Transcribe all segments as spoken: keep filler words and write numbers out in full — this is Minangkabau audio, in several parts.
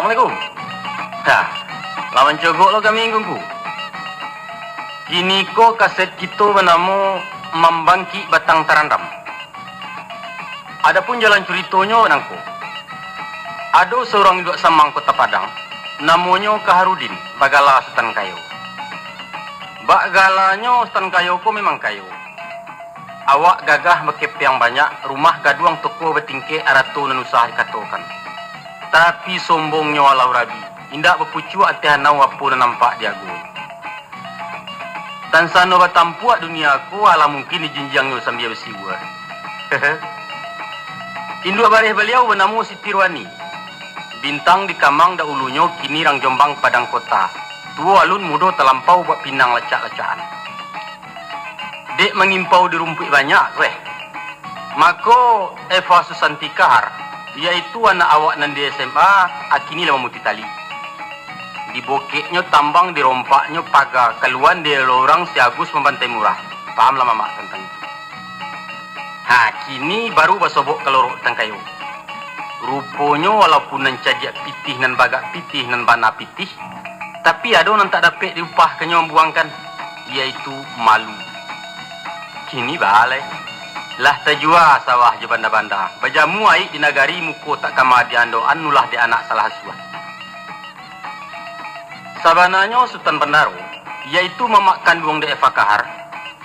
Assalamualaikum. Nah, lah mancogok lo kami, Ngku. Kini ko kaset kito banamo Mambangkik Batang Tarandam. Adapun jalan curitonyo nangko. Ado surang induak samang Kota Padang, namonyo Kaharudin, bagala Sutan Kayo. Bak galanyo Sutan Kayo ko memang kayo. Awak gagah bakepeang banyak, rumah gaduang toko batingkek, arato nan usah dikatokan. Tapi sombongnyo alah rabi, indak bapucuak ateh anau apo nan nampak di ago. Tansano batampuak dunia ko, alah mungkin dijinjiangnyo sambia basibuah. Induak bareh baliau banamo Siti Rohani. Bintang di Kamang dahulunyo, kini rang Jombang Padang Kota. Tuo alun mudo talampau, buak pinang lacak-lacakan. Dek mangimpau di rumpuik banyak, weh. Mako, Eva Susanti Kahar, yaitu anak awak nan di S M A, akini lah mamutih tali. Dibokeknyo tambang, dirompaknyo paga, kaluan di elo urang si Agus mambantai murah. Pahamlah mamak tantang itu. Ha, kini baru basobok kalorok tangkayo. Ruponyo, walaupun nan cadiak pitih, nan bagak pitih, nan bana pitih, tapi ado nan tak dapek diupah kanyo mambuangkan, yaitu malu. Kini baa lai, lah tajua sawah jo banda-banda, bajamu aik di nagari, muko tak kama diandokan, ulah dek anak salah asuah. Sabananyo Sutan Bandaro, yaitu mamak kanduang dek Eva Kahar,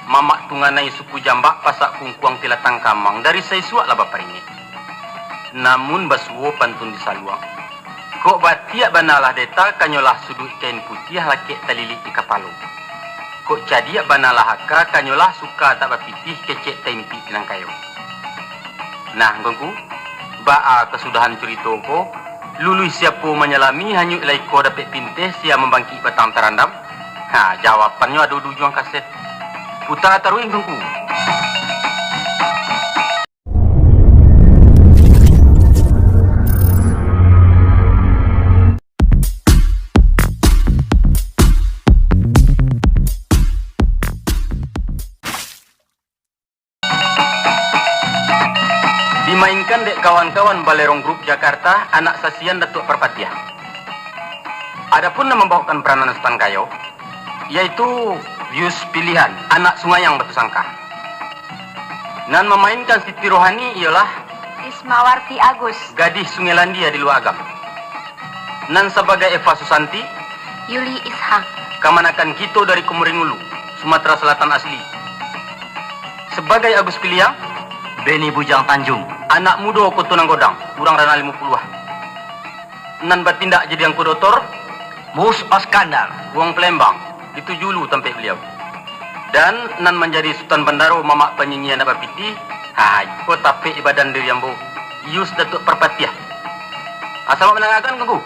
mamak tunganai suku Jambak, Pasak Kungkuang, Tilatang Kamang, dari saisuak lah baparingek. Namun basuo pantun disaluang. Kok batiak bana lah deta, kanyolah suduik kain putiah, lakek talilik di kapalo. Kok cadiak bana lah aka, kanyolah suka tak bapitih, kecek taimpik pinang kayo. Nah, Ngku, baa kasudahan curito ko? Luluih siapo manyalami, hanyuik lai ko dapek pinteh, sia mambangkik batang tarandam? Ha, jawabannyo ado di ujuang kaset. Puta taruih, Ngku. Dimainkan dek kawan-kawan Balerong Group Jakarta, anak sasian Datuak Parpatiah. Adapun nan mambawakan peranan Sutan Kayo, yaitu Yus Pilihan, anak Sungayang Batu Sangka. Nan mamainkan Siti Rohani ialah Ismawarti Agus, gadih Sungai Landia di Lua Agam. Nan sabagai Eva Susanti, Yuli Ishak, kamanakan kito dari Komoring Ulu, Sumatera Selatan asli. Sabagai Agus Piliang, Beni Bujang Tanjung, anak mudo Koto Nan Godang, urang Ranah Limo Puluah. Nan batindak jadi angku dotor, Mus Oskandar, urang Palembang, itu julu tampek baliau. Dan nan manjadi Sutan Bandaro, mamak panyinyi anak bapitih, ha, iko tapek di badan diri ambo, Yus Datuak Parpatiah. Asa mandangakan, Ngku.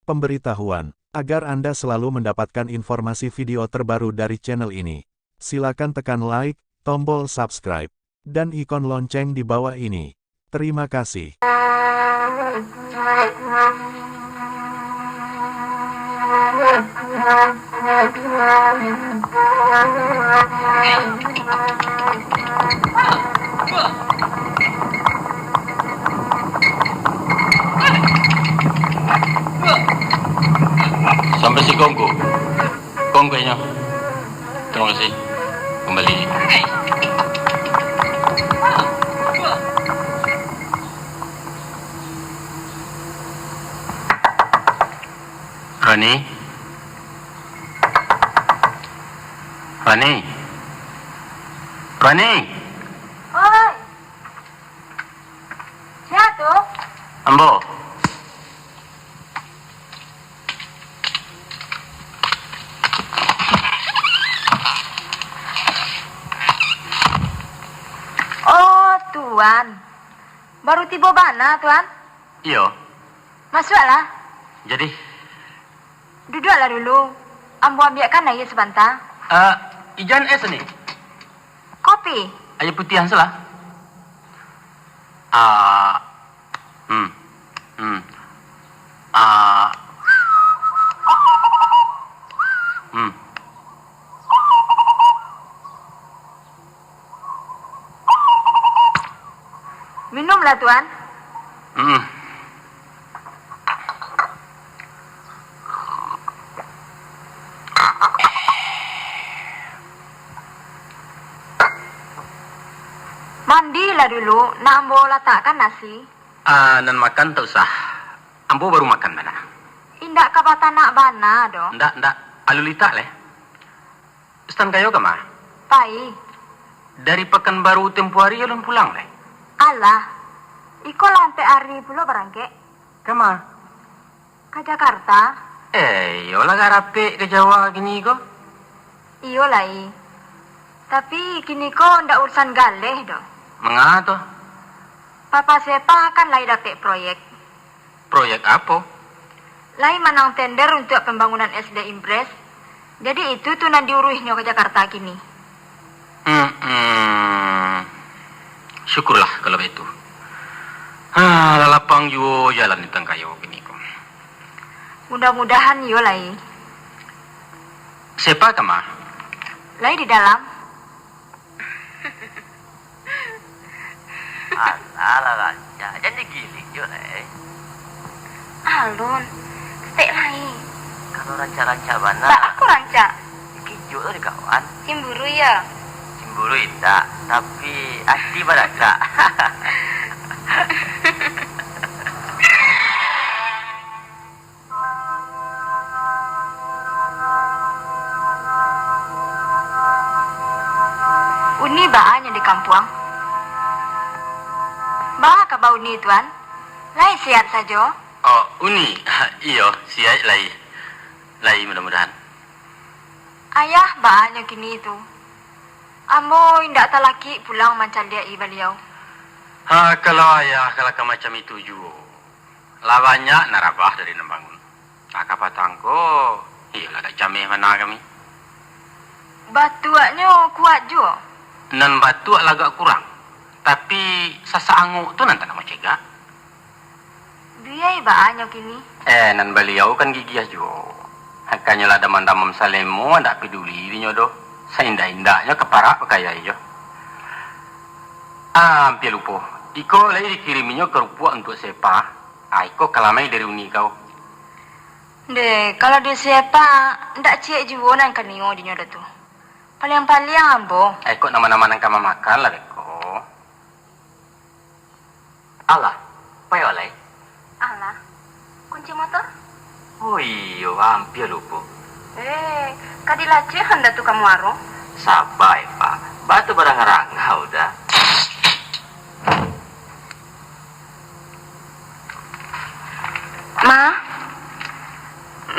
Pemberitahuan, agar Anda selalu mendapatkan informasi video terbaru dari channel ini, silakan tekan like, tombol subscribe, dan ikon lonceng di bawah ini. Terima kasih. Sampai siko, Ngku. Ko, Ngku, inyo. Terima kasih. Kembali. Rani. Rani. Rani. Oi. Sia tu? Ambo. Oh, Tuan. Baru tibo bana, Tuan? Iyo. Masuaklah. Jadi? Duduaklah dulu. Ambo ambiakkan aia sabanta. Ah, ijan es ni? Kopi. Aia putiah salah. Ah. Hmm. Hmm. Ah. Hmm. Minumlah, Tuan. Hmm. Mandilah dulu, nak ambo latakkan nasi. Ah, nan makan tak usah. Ambo baru makan bana. Indak ka batanak bana doh. Ndak, ndak. Alun litak leh. Sutan Kayo kama? Pai. Dari Pakanbaru tempo ari alun pulang leh? Alah, iko lah ampek ari pulo barangkek. Kama? Ka Jakarta. Eh, iyolah, agak rapek ka Jawa kini ko. Iyo lai. Tapi kini ko ndak urusan galeh doh. Manga tu? Papa Sepa kan lai dapek proyek. Proyek apo? Lai manang tender untuak pambangunan S D Impres. Jadi itu tu nan diuruihnyo ka Jakarta kini. Hmm, hmm. Syukurlah kalau baitu. Ha, lah lapang juo jalan di Tangkayo kini ko. Mudah-mudahan iyo lai. Sepa kama? Lai di dalam. Alah, lah rancak. Jan digilik jo, Leh. Alun. Saketek lai. Kalau rancak-rancak bana. Baa kok rancak? Kijuak tu di kawan. Cimburu, yo? Cimburu indak, tapi ati barakak. Uni baa nyo di kampuang? Baa kaba Uni, Tuan? Lai sihat sajo? Oh, Uni, iyo, sihat lai. Lai, mudah-mudahan. Ayah baa nyo kini tu? Ambo indak talakik pulang mancaliak-i baliau. Ha, kalau ayah ka laka macam itu juo. Lah banyak nan rabah dari nan bangun. Lah kapatang ko, iyo lah agak cameh bana kami. Batuaknyo kuat juo? Nan batuak lah agak kurang, tapi sasak angok tu nan tak nak macegak. Bia baa nyo kini? Eh, nan baliau kan gigiah juo. Angkanyo lah damam-damam salemo, ndak paduli dinyo doh. Saindak-indaknyo ka parak bakayai jo. Ah, ampia lupo. Iko lai dikiriminyo karupuak untuak Sepa. Ah, iko kalamai dari Uni kau. Ndeh, kalau di Sepa, ndak ciek juo nan ka nio dinyo doh tu. Paliang-paliang ambo. Ah, iko nama-nama nan ka mamakan lah beko. Alah, pai walai. Alah, kunci motor? Oh iyo, ampia lupo. Eh, ka dilacek handa tu ka muaro. Saba, Epa. Batu barangah-rangah udah. Ma,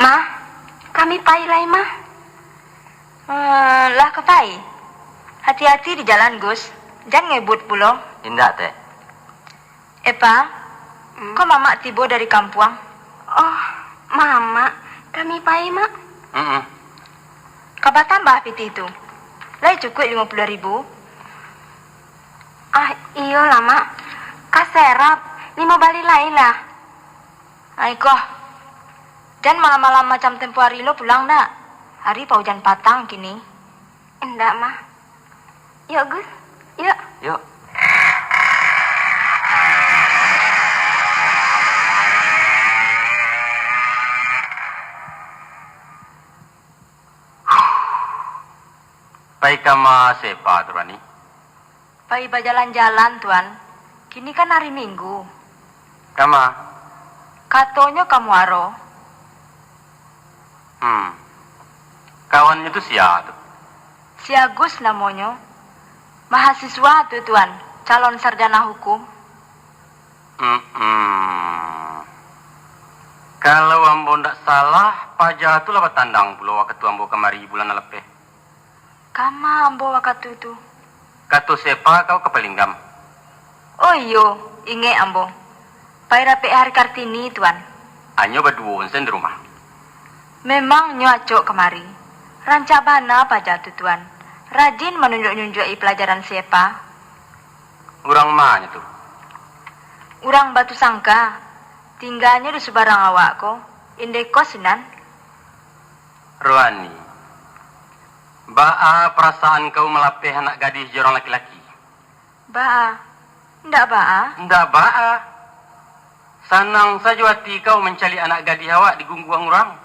Ma, kami pai lai, Ma. Eh, lah ka pai? Hati-hati di jalan, Gus. Jan ngebut pulo. Indak, Tek. Epa, hmm? Ko Mamak tibo dari kampuang? Oh, Mamak. Kami pai, Mak. Mm-mm. Ka batambah pitih tu? Lai cukuik limo puluah ribu? Ah, iyolah, Mak. Ka serap. Limo bali lai lah. Ai koh. Jan malam-malam macam tempo ari lo pulang ndak? Ari paujan patang kini. Indak, Mah. Yok, Gus. Yok. Yok. Pai kama Sepa tu, Rani? Pai bajalan-jalan, Tuan. Kini kan ari Minggu. Kama? Katonyo ka muaro. Hmm. Kawannyo tu sia tu? Si Agus namonyo. Mahasiswa tu, Tuan. Calon sarjana hukum. Hmm. Kalau ambo ndak salah, paja tu lah batandang pulo wakatu ambo kamari bulan nan lapeh. Kama ambo wakatu tu? Kato Sepa kau ka Palinggam? Oh iyo, ingek ambo. Pai rapek Hari Kartini, Tuan. Anyo baduo sen di rumah. Memang nyo acok kamari. Rancak bana paja tu, Tuan. Rajin manunjuak-nunjuak-i palajaran Sepa. Urang ma nyo tu? Urang Batu Sangka. Tingganyo di subarang awak ko, indeko sinan. Rohani, baa parasaan kau malapeh anak gadih jo urang laki-laki? Baa? Ndak baa? Ndak baa. Sanang sajo ati kau mancaliak anak gadih awak digungguang urang,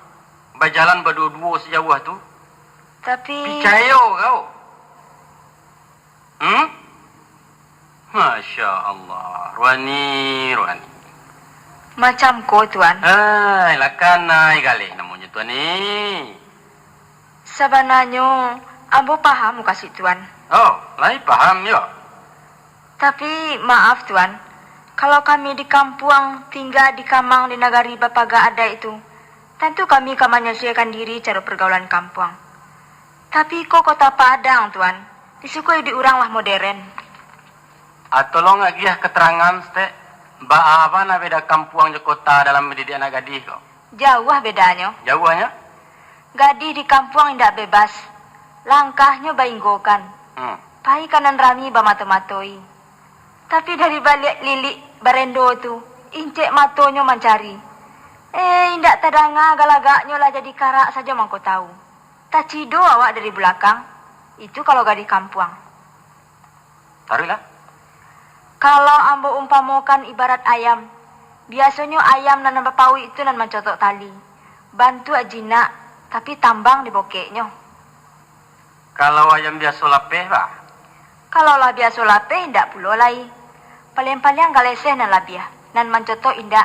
bajalan baduo-duo sajauah tu. Tapi... Picayo kau. Hmm? Masya Allah, Ruani, Ruani. Macam ko, Tuan. Ai, lakanai galeh namonyo, Tuan, eh. Sabananyo, ambo paham mukasuik Tuan. Oh, lai paham yo? Tapi, maaf, Tuan. Kalau kami di kampuang, tingga di kamang di nagari bapaga adaik tu, tantu kami ka manyasuaikan diri caro pergaulan kampuang. Tapi, iko kota Padang, Tuan. Di siko iduik urang lah moderen. Ah, tolong agiah keterangan, Stek. Baa bana beda kampuang jo kota dalam mendidik anak gadih ko? Jauah bedanyo. Jauahnyo? Gadih di kampuang indak bebas. Langkahnyo bainggokan. Hmm. Pai ka nan rami bamato-matoi. Tapi dari baliak lilik barendo tu, incek matonyo mancari. Eh, indak tadanga galagaknyo lah jadi karak sajo mangko tawu. Tacido awak dari bulakang. Itu kalau gadih kampuang. Taruihlah. Kalau ambo umpamokan ibarat ayam, biasonyo ayam nan bapauik tu nan mancotok tali, bantuak jinak, tapi tambang di bokeknyo. Kalau ayam biaso lapeh, bah? Kalau lah biaso lapeh, indak pulo lai. Paliang-paliang galeseh nan labiah, nan mancotok indak.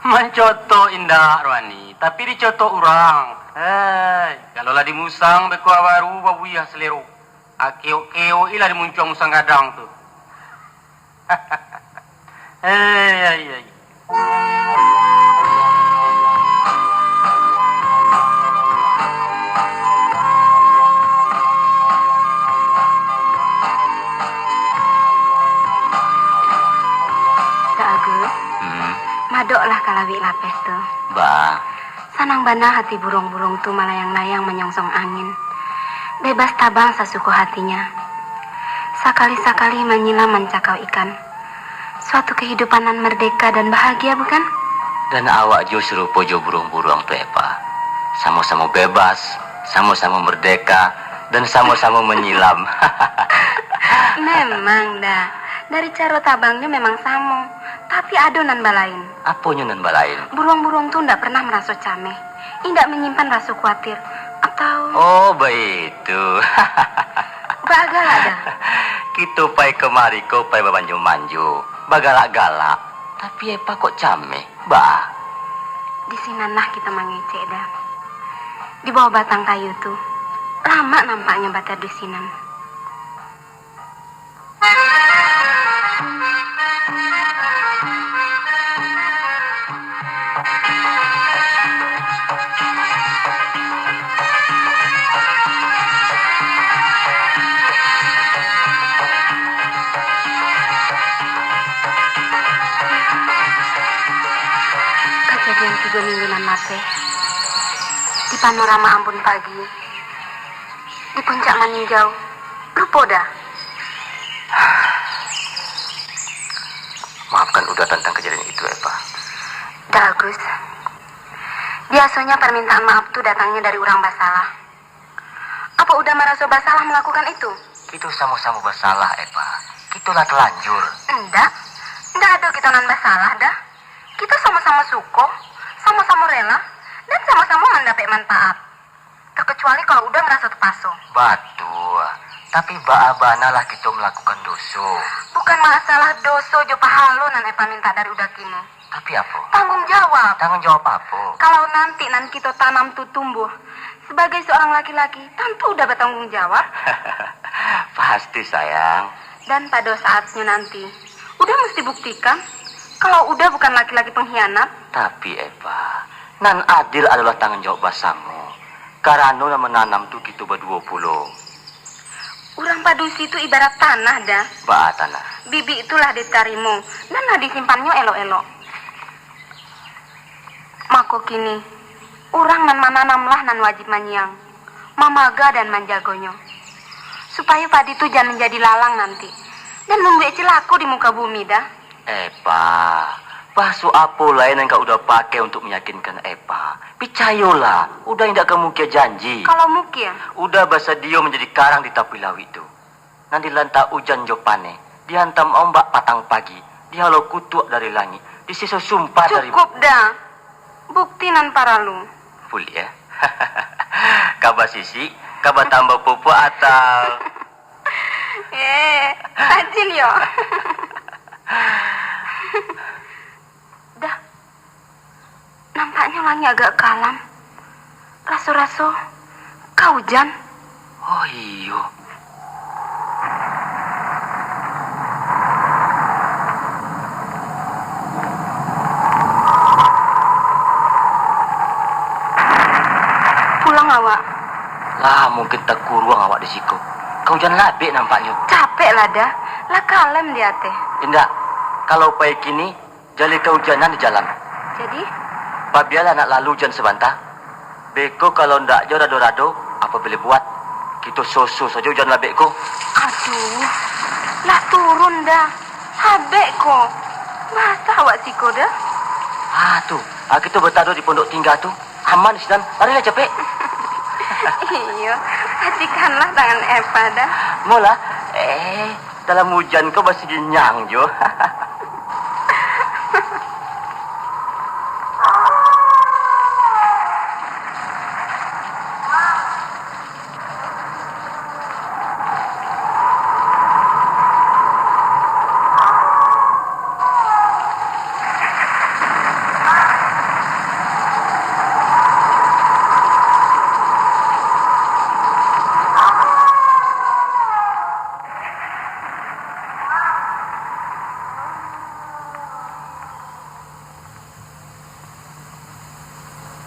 Mancotok indak, Ruani, tapi dicotok urang. Hei, kalau lah dimusang beko baru babuiah selero. Akeok-keok ilah dimuncuang musang gadang tu. Hei, hei, hei. Kak Agus, Hmm. madoklah ka lawik lapeh tu. Ba. Sanang bana hati buruang-buruang tu malayang-layang manyongsong angin. Bebas tabang sasuko hatinya. Sakali-sakali manyilam mancakau ikan. Suatu kehidupan nan merdeka dan bahagia, bukan? Dan awak juo sarupo jo buruang-buruang tu, Epa. Samo-samo bebas, samo-samo merdeka, dan samo-samo manyilam. Memang, Da. Dari caro tabangnyo memang samo, tapi ado nan balain. Aponyo nan balain? Buruang-buruang tu ndak pernah maraso cameh, indak manyimpan raso kuatir, atau Oh, baitu. Baa galak, Da? Kito pai kamari ko pai bamanjo-manjo, bagalak-galak. Tapi Epa kok cameh, ba? Di sinanlah kito mangecek, Da. Di bawah batang kayu tu, lamak nampaknyo bateduih sinan. Kajadian tigo minggu nan lapeh, di Panorama Ambun Pagi, di Puncak Maninjau, lupo, Da? Maafkan Uda tentang kejadian itu, Epa. Da Agus, biasanya permintaan maaf tu datangnya dari urang basalah. Apo Uda maraso basalah malakukan itu? Kito samo-samo basalah, Epa. Kito lah talanjur. Indak. Indak ado kito nan basalah, Da. Kito samo-samo suko, samo-samo rela, dan samo-samo mandapek manfaat. Terkecuali kalau Uda maraso tapaso. Batua. Tapi baa bana lah kito malakukan doso. Bukan masalah doso jo pahalo nan Epa minta dari Uda kini. Tapi apo? Tanggung jawab. Tanggung jawab apo? Kalau nanti nan kito tanam tu tumbuh, sebagai seorang laki-laki, tantu Uda batanggung jawab. Pasti, sayang. Dan pado saatnyo nanti, Uda musti buktikan, kalau Uda bukan laki-laki pengkhianat. Tapi, Epa, nan adil adolah tanggung jawab basamo. Karano nan mananam tu kito baduo pulo. Urang padusi tu ibarat tanah, Da. Baa tanah? Bibik tu lah ditarimo, nan lah disimpannyo elok-elok. Mako kini, urang nan mananamlah nan wajib manyiang, mamaga dan manjagonyo, supayo padi tu jan manjadi lalang nanti, dan mambuek cilako di muka bumi, Da. Epa, bahaso apo lai nan ka Uda pakai untuak mayakinkan Epa? Picayolah, Uda indak ka mungkia janji. Kalau mungkia? Uda basadio manjadi karang di tapi lauik tu. Nan dilanta ujan jo paneh, dihantam ombak patang pagi, dihalo kutuak dari langik, disiso sumpah dari Cukup, Da. Bukti nan paralu. Buliah. Ka basisik, Ka batambah pupuak atau? Eh, rajin yo. Dah, nampaknyo langik agak kalam. Raso-raso ka ujan. Oh iyo. Pulang awak. Lah, mungkin takuruang awak di siko. Ka ujan labek nampaknyo. Capek lah dah. Lah kalam di ateh. Indak. Kalau pai kini, jaleh kaujanan di jalan. Jadi? Pabialah nak lalu ujan sabanta. Beko kalau ndak jo rado-rado, apo boleh buat? Kito soso sajo ujan labek ko. Aduh, lah turun dah. Habek ko. Basah awak siko dah. Ah, tu. Ah, kito batado di pondok tingga tu. Aman sinan. Larilah capek. Iyo, perhatikanlah tangan Eva dah. Molah. Eh, dalam ujan ko basiginyang jo.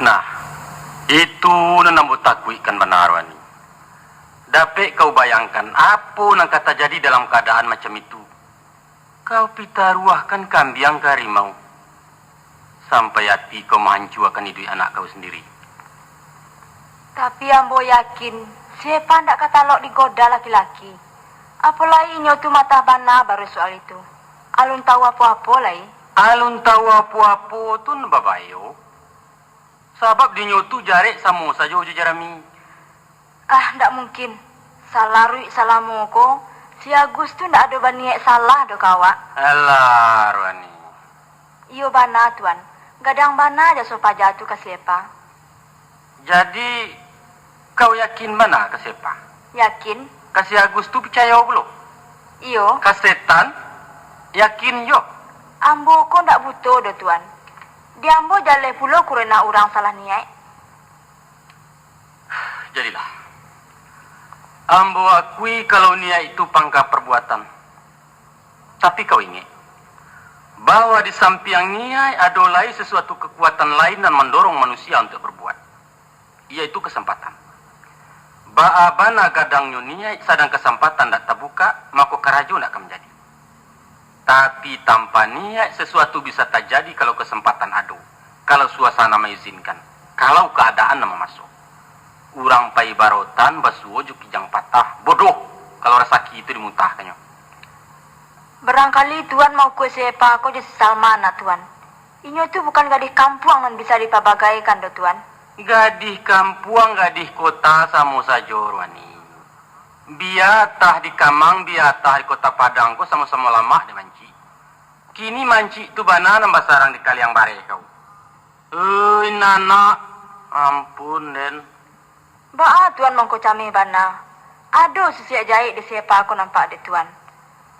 Nah, itu nan ambo takuikkan bana, Rwani. Dapek kau bayangkan, apo nan ka tajadi dalam kaadaan macam itu? Kau pitaruahkan kambiang ka harimau, sampai ati kau mahancuakan iduik anak kau sandiri. Tapi ambo yakin, si Epa ndak ka talok digoda laki-laki. Apo lai inyo tu matah bana baru soal itu. Alun tahu apo-apo lai. Alun tahu apo-apo tu nan babayo. Sabab dinyo tu jarek samo sajo jo jarami. Ah, ndak mungkin. Salaruik salamo ko, si Agus tu ndak ado baniaik salah doh ka awak. Alah, Rwani. Iyo bana, Tuan. Gadang bana jaso paja tu ka si Epa. Jadi, kau yakin bana ka si Epa? Yakin. Ka si Agus tu picayo pulo? Iyo. Ka setan? Yakin jo? Ambo ko ndak buto doh, Tuan. Di ambo jaleh pulo kurenah urang salah niaik. Jadilah. Ambo akui kalau niaik tu pangka parbuatan. Tapi kau ingek, bahwa di sampiang niaik ado lai sasuatu kakuatan lain nan mandorong manusia untuak barbuat, yaitu kasampatan. Baa bana gadangnyo niaik, sadang kasampatan ndak tabukak, mako karajo ndak ka manjadi. Tapi, tanpa niaik, sasuatu bisa tajadi kalau kasampatan ado, kalau suasana maizinkan, kalau kaadaan nan mamaso. Urang paibarotan basuo jo kijang patah, bodoh kalau rasaki tu dimuntahkannyo. Barangkali Tuan maukua si Epa ko jo si Salma, nak Tuan. Inyo tu bukan gadih kampuang nan bisa dipabagaikan doh, Tuan. Gadih kampuang, gadih kota, samo sajo, Rwani. Bia atah di Kamang, bia atah di Kota Padang ko samo-samo lamak dek mancik. Kini mancik tu bana nan basarang di Kaliang Bareh kau. Oi, nanak, ampun den. Baa Tuan mangko cameh bana? Ado sisiak jahek di si Epa ko nampak dek Tuan.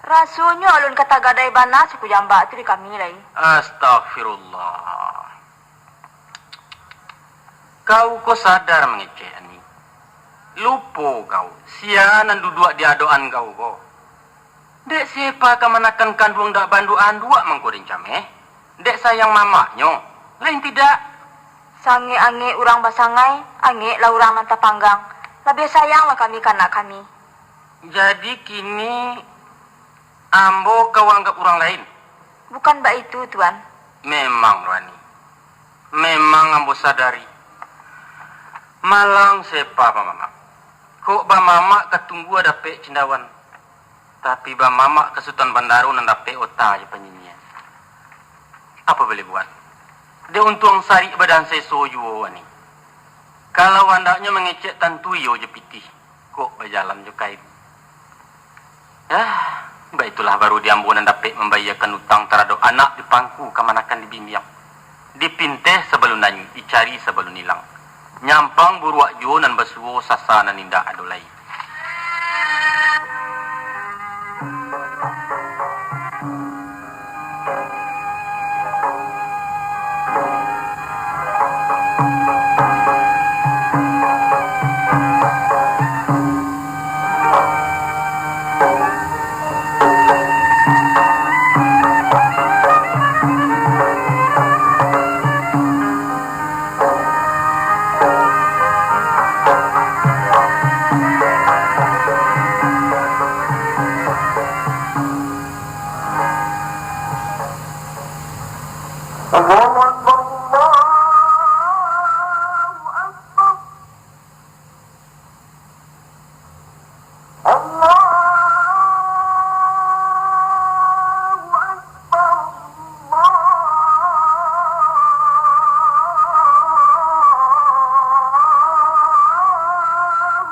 Rasonyo alun ka tagadai bana suku jambak tu di kami lai. Astagfirullah. Kau ko sadar mangecek, Ani. Lupo kau, sia nan duduak di adokan kau ko? Dek si Epa kamanakan kanduang dak baanduak-anduak mangko den cameh? Dek sayang mamaknyo? Lain tidak. Saangek-angek urang basangai, angeklah urang nan tapanggang. Labiah sayanglah kami ka anak kami. Jadi kini ambo kau anggap urang lain? Bukan baitu, Tuan. Memang, Rwani. Memang ambo sadari. Malang si Epa bamamak. Kok bamamak ka tunggua dapek cindawan. Tapi bamamak ka Sutan Bandaro nan dapek ota jo panyinyian. Apo boleh buat? Dek untuang sarik badan seso juo, Rwani. Kalau andaknyo mangecek tantu iyo jo pitih. Kok bajalan jo kain. Yah, baitulah baru di ambo nan dapek mambayiakan utang taradok anak di pangku kamanakan di bimbiang. Dipinteh sabalun nanyuik, dicari sabalun ilang. Nyampang buruak juo nan basuo, sasa nan indak ado lai. Allahu Akbar, Allahu Akbar. Allahu Akbar, Allahu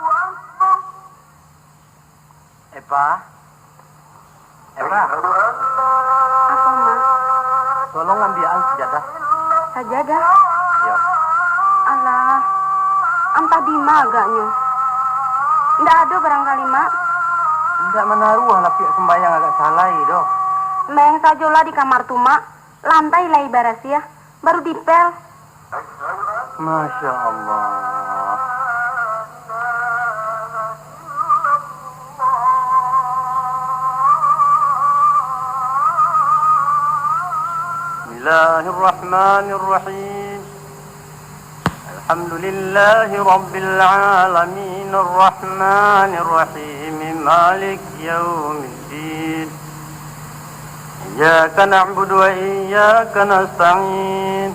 Akbar. Epa, Epa. Apo, Ma? Tolong ambiakan sajadah. Sajadah? Iyo. Alah, antah dima agaknyo. Ndak ado barangkali, Mak? Indak manaruah lapiak sumbayang agak salai doh. Main sajolah di kamar tu, Mak. Lantai lai barasiah, baru dipel. Masya Allah. Bismillahirrahmanirrahim. Alhamdulillahi Rabbil Alamin, Ar-Rahmanir Rahim, Malik Yaumiddin. Iyyaka na'budu wa iyyaka nasta'in.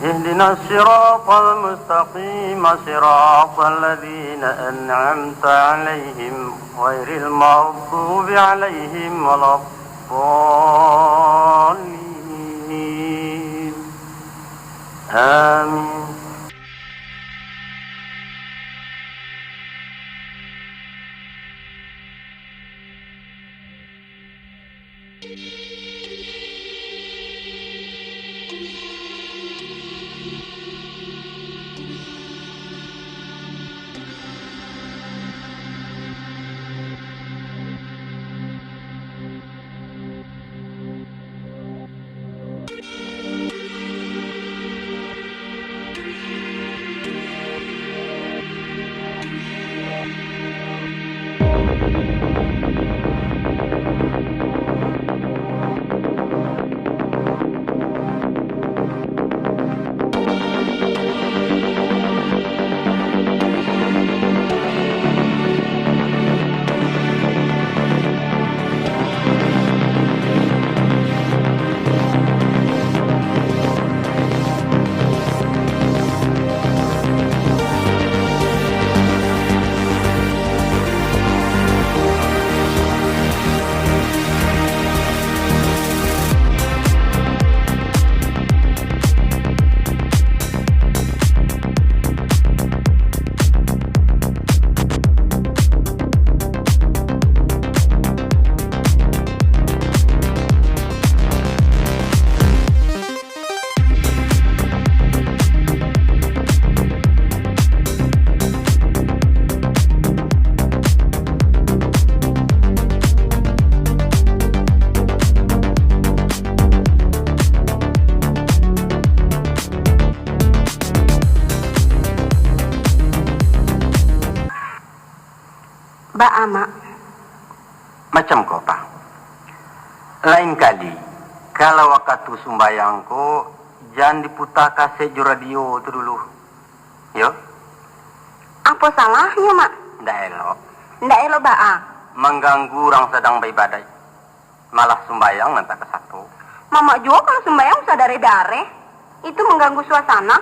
Ihdinas siratal mustaqim, siratal ladzina an'amta 'alaihim, ghairil maghdubi 'alaihim waladdallin. Amin. Baa, Mak? Macam ko, Pa. Lain kali, kalau wakatu sumbayang ko, jan diputa kaset jo radio tu dulu. Yo? Apo salahnyo, Mak? Ndak elok. Ndak elok baa? Mangganggu urang sadang baibadaik. Malah sumbayang nan tak kasato. Mamak juo kalau sumbayang usah dareh-dareh. Itu mangganggu suasana.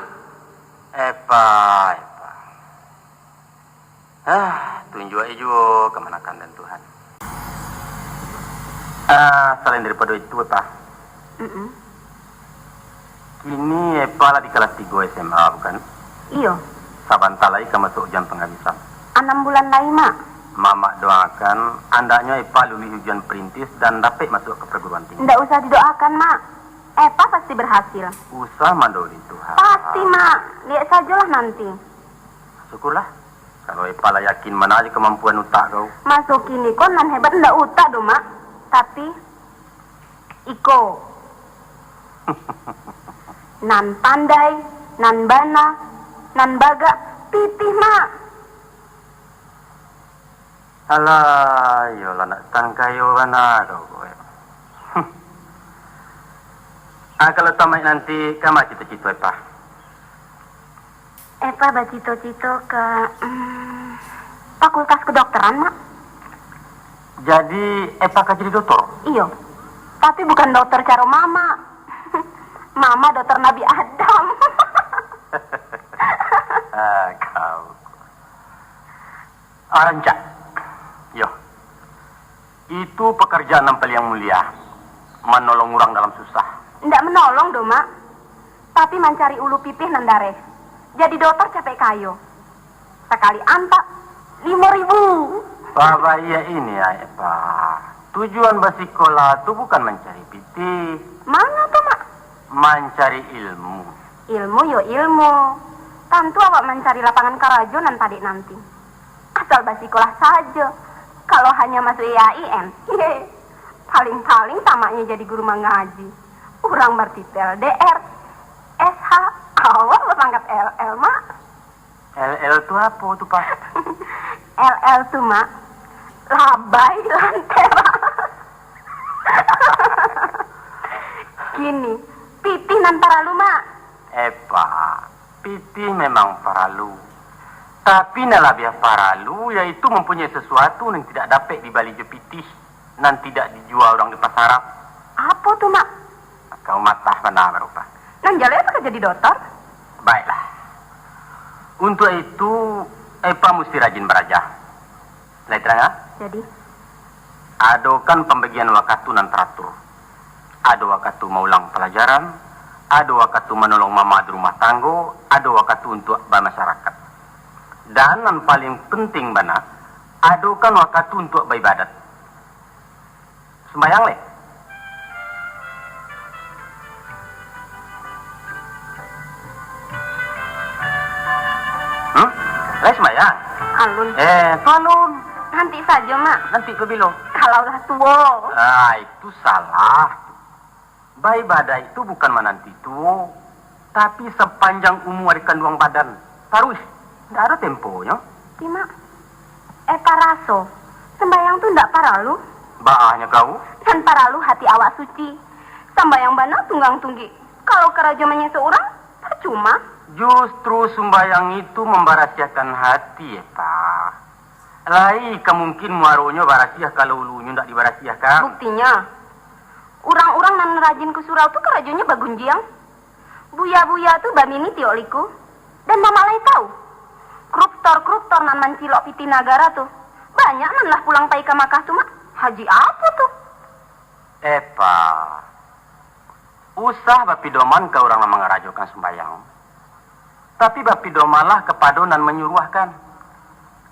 Epa, Epa. Ah, tunjuak juo kamanakan dan Tuhan. Ah, salain daripado itu, Epa. Mm-mm. Kini Epa lah di kalas tigo S M A, bukan? Iyo. Sabanta lai ka masuak ujian panggabisan. Anam bulan lai, Mak. Mamak doakan, andaknyo Epa luluih ujian perintis dan dapek masuak ka perguruan tinggi. Ndak usah didoakan, Mak. Epa pasti berhasil. Usah mandoli Tuhan. Pasti, Mak. Liek sajolah nanti. Syukurlah. Kalau Epa lah yakin, mana aja kemampuan utak kau. Masuk kini ko nan hebat ndak utak doh, Mak. Tapi, iko. Nan pandai, nan bana, nan bagak, pitih, Mak. Alah, iyolah nak tangkayo bana kau, kowe. Ah, kalau tamaik nanti, kama cito-cito, Epa? Epa bacito-cito ka, mm, Fakultas Kedokteran, Mak. Jadi, Epa ka jadi dokter? Iyo. Tapi bukan dokter caro Mama. Mama dokter Nabi Adam. Ah, kau. Ah, rancak. Yo. Itu pekerjaan nan paliang mulia, manolong urang dalam susah. Indak menolong doh, Mak. Tapi mancari ulu pipih nan dareh. Jadi dokter capek kayo. Sakali antak, limo ribu. Babaiak ini, Epa. Tujuan basikola tu bukan mancari pitih. Manga tu, Mak? Mancari ilmu. Ilmu yo ilmu. Tantu awak mancari lapangan karajo nan padek nanti. Asal basikolah sajo. Kalau hanya masuk I A I N, paling-paling tamaknyo jadi guru mangaji. Urang bartitel D R, S H, awak bapangkat L L, Mak. L L tu apo tu, Pak? L L tu, Mak, labai lantai, Mak. Kini, pitih nan paralu, Mak. Epa, pitih memang paralu. Tapi nan labiah paralu, yaitu mampunyoi sasuatu nan tidak dapek dibali jo pitih, nan tidak dijua urang di pasaran. Apo tu, Mak? Kau matah bana barupa. Nan jaleh apo ka jadi dokter? Baiklah. Untuak itu, Epa musti rajin baraja. Lai tarang, ah? Jadi? Adokan pambagian wakatu nan taratur. Ado wakatu maulang palajaran, ado wakatu manolong mama di rumah tanggo, ado wakatu untuak bamasyarakat. Dan nan paling penting bana, adokan wakatu untuak baibadat. Sumbayang, leh? Hmm? Lai sumbayang? Alun. Eh, tu alun. Nanti sajo, Mak. Nanti pabilo? Kalau lah tuo. Ah, itu salah. Baibadat itu bukan mananti tuo, tapi sapanjang umua di kanduang badan. Taruih, ndak ado temponyo. Ti, Mak, Epa raso, sumbayang tu ndak paralu. Baa nyo kau? Nan paralu hati awak suci. Sumbayang bana tunggang tunggik. Kalau karajo manyeso urang, parcuma. Justru sumbayang itu mambarasiahkan hati, Epa. Lai ka mungkin muaronyo barasiah kalau ulunyo ndak dibarasiahkan. Buktinyo, urang-urang nan rajin ka surau tu karajonyo bagunjiang. Buya-buya tu bamini tiok liku. Dan Mamak lai tahu, koruptor-koruptor nan mancilok pitih nagara tu, banyak nan lah pulang pai ka Makkah tu, Mak. Haji apo tu? Epa, usah bapidoman ka urang nan mangarajokan sumbayang, tapi bapidomanlah kapado nan manyuruahkan.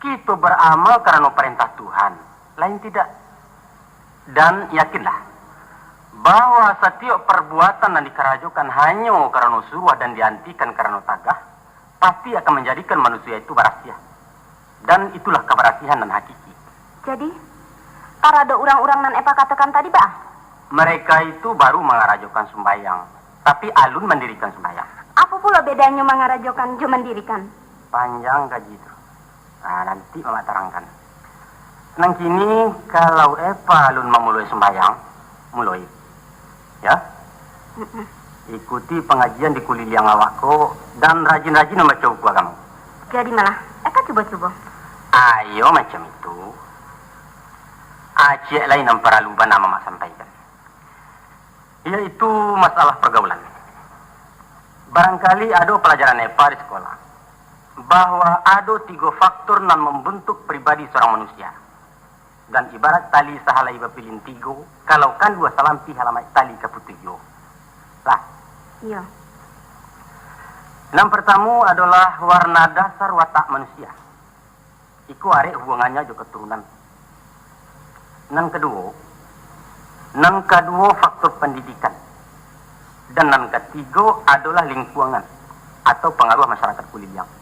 Kito baramal karano parentah Tuhan, lain tidak. Dan yakinlah, bahwa satiok parbuatan nan dikarajokan hanyo karano suruah dan diantikan karano tagah, pasti akan manjadikan manusia itu barasiah. Dan itulah kabarasihan nan hakiki. Jadi, paradok urang-urang nan Epa katokan tadi, baa? Mereka itu baru mangarajokan sumbayang, tapi alun mandirikan sumbayang. Apo pulo bedanyo mangarajokan jo mandirikan? Panjang kaji tu. Nah, nanti Mamak tarangkan. Nan kini, kalau Epa alun mamuloi sumbayang, muloi. Ya? Mm-mm. Ikuti pangajian di kuliliang awak ko, dan rajin-rajin mambaco buku agamo. Jadi malah, Epa cubo-cubo. Ayo macam itu. Ah, ciek lai nan paralu bana Mamak sampaikan, yaitu masalah pargaulan. Barangkali ado palajaran Epa di sikola, bahwa ado tigo faktor nan mambantuk pribadi surang manusia. Dan ibarat tali sahalai bapilin tigo, kalau kandua salampih alamaik tali ka putuih juo. Lah. Iyo. Nan partamo adolah warna dasar watak manusia. Iko arek hubungannyo jo katurunan. Nan kaduo, nan kaduo faktor pandidikan. Dan nan katigo adolah lingkuangan atau pangaruah masyarakat kuliliang.